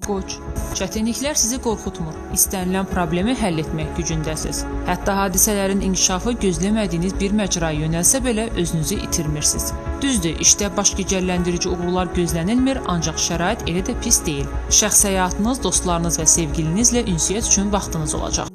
Qoç, çətinliklər sizi qorxutmur. İstənilən problemi həll etmək gücündəsiz. Hətta hadisələrin inkişafı gözləmədiyiniz bir məcraya yönəlsə belə özünüzü itirmirsiniz. Düzdür, işdə baş gicəlləndirici uğurlar gözlənilmir, ancaq şərait elə də pis deyil. Şəxsi həyatınız, dostlarınız və sevgilinizlə ünsiyyət üçün vaxtınız olacaq.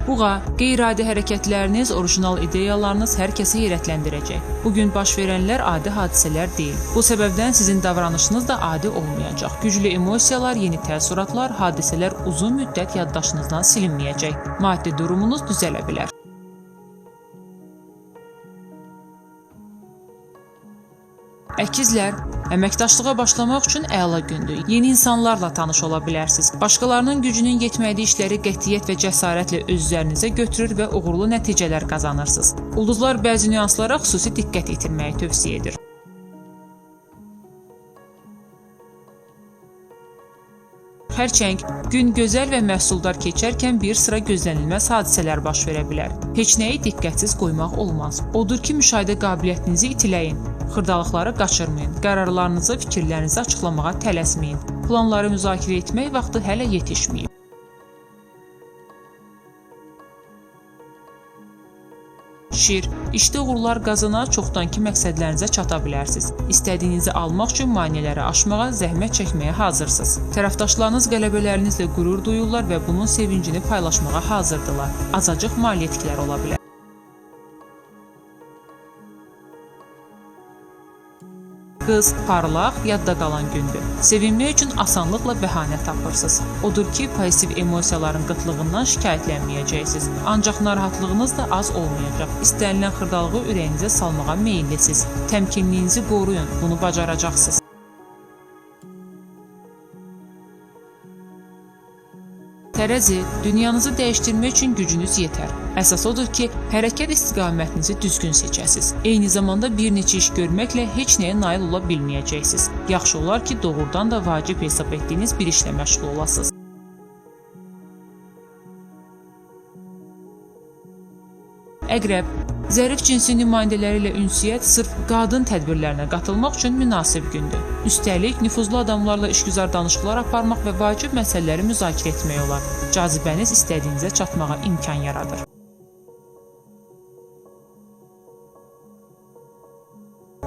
Buğa, qeyri-adi hərəkətləriniz, orijinal ideyalarınız hər kəsi heyrətləndirəcək. Bugün baş verənlər adi hadisələr deyil. Bu səbəbdən sizin davranışınız da adi olmayacaq. Güclü emosiyalar, yeni təəssüratlar, hadisələr uzun müddət yaddaşınızdan silinməyəcək. Maddi durumunuz düzələ bilər. Əkizlər, əməkdaşlığa başlamaq üçün əla gündür. Yeni insanlarla tanış ola bilərsiniz. Başqalarının gücünün yetmədiyi işləri qətiyyət və cəsarətlə öz üzərinizə götürür və uğurlu nəticələr qazanırsınız. Ulduzlar bəzi nüanslara xüsusi diqqət yetirməyi tövsiyə edir. Xərçəng, gün gözəl və məhsuldar keçərkən bir sıra gözlənilməz hadisələr baş verə bilər. Heç nəyi diqqətsiz qoymaq olmaz. Odur ki, müşahidə qabiliyyətinizi itiləyin. Xırdalıqları qaçırmayın. Qərarlarınızı, fikirlərinizi açıqlamağa tələsməyin. Planları müzakirə etmək vaxtı hələ yetişməyib. Şir, işdə uğurlar qazana, çoxdankı məqsədlərinizə çata bilərsiniz. İstədiyinizi almaq üçün maneələri aşmağa, zəhmət çəkməyə hazırsınız. Tərəfdaşlarınız qələbələrinizlə qürur duyurlar və bunun sevincini paylaşmağa hazırdılar. Azacıq maliyyə itkiləri ola bilər. Qız, parlaq, yadda qalan gündür. Sevinmək üçün asanlıqla bəhanə tapırsınız. Odur ki, pozitiv emosiyaların qıtlığından şikayətlənməyəcəksiniz. Ancaq narahatlığınız da az olmayacaq. İstənilən xırdalığı ürəyinizə salmağa meyillisiniz. Təmkinliyinizi qoruyun, bunu bacaracaqsınız. Tərəzi, dünyanızı dəyişdirmək üçün gücünüz yetər. Əsas odur ki, hərəkət istiqamətinizi düzgün seçəsiniz. Eyni zamanda bir neçə iş görməklə heç nəyə nail ola bilməyəcəksiniz. Yaxşı olar ki, doğrudan da vacib hesab etdiyiniz bir işlə məşğul olasınız. Əqrəb, zərif cinsi nümayəndələri ilə ünsiyyət sırf qadın tədbirlərinə qatılmaq üçün münasib gündür. Üstəlik, nüfuzlu adamlarla işgüzar danışıqlar aparmaq və vacib məsələləri müzakirə etmək olar. Cazibəniz istədiyinizə çatmağa imkan yaradır.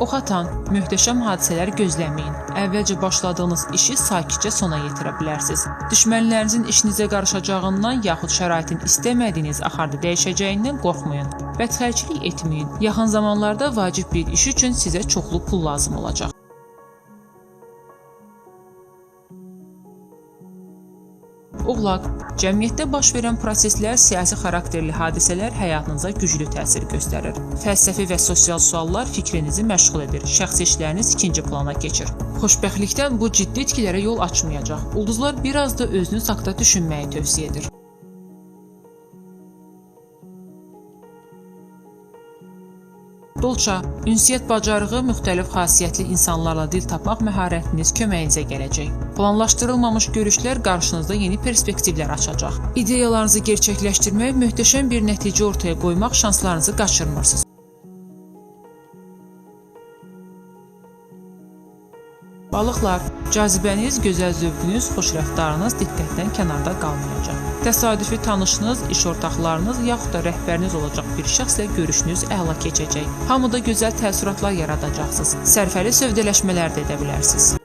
Oxatan, möhtəşəm hadisələr gözləməyin. Əvvəlcə başladığınız işi sakitcə sona yetirə bilərsiniz. Düşmənlərinizin işinizə qarışacağından yaxud şəraitin istəmədiyiniz axarda dəyişəcəyindən qorxmayın. Bədxərçilik etməyin. Yaxın zamanlarda vacib bir iş üçün sizə çoxlu pul lazım olacaq. Oğlaq, cəmiyyətdə baş verən proseslər, siyasi xarakterli hadisələr həyatınıza güclü təsir göstərir. Fəlsəfi və sosial suallar fikrinizi məşğul edir, şəxsi işləriniz ikinci plana keçir. Xoşbəxtlikdən bu ciddi itkilərə yol açmayacaq. Ulduzlar biraz da özünüz haqda düşünməyi tövsiyə edir. Dolça, ünsiyyət bacarığı, müxtəlif xasiyyətli insanlarla dil tapmaq məharətiniz köməyinizə gələcək. Planlaşdırılmamış görüşlər qarşınızda yeni perspektivlər açacaq. İdeyalarınızı gerçəkləşdirmək, möhtəşəm bir nəticə ortaya qoymaq şanslarınızı qaçırmırsınız. Balıqlar, cazibəniz, gözəl zövqünüz, xoş rəftarınız diqqətdən kənarda qalmayacaq. Təsadüfi tanışınız, iş ortaqlarınız yaxud da rəhbəriniz olacaq bir şəxslə görüşünüz əla keçəcək. Hamıda gözəl təəssüratlar yaradacaqsınız. Sərfəli sövdələşmələr də edə bilərsiniz.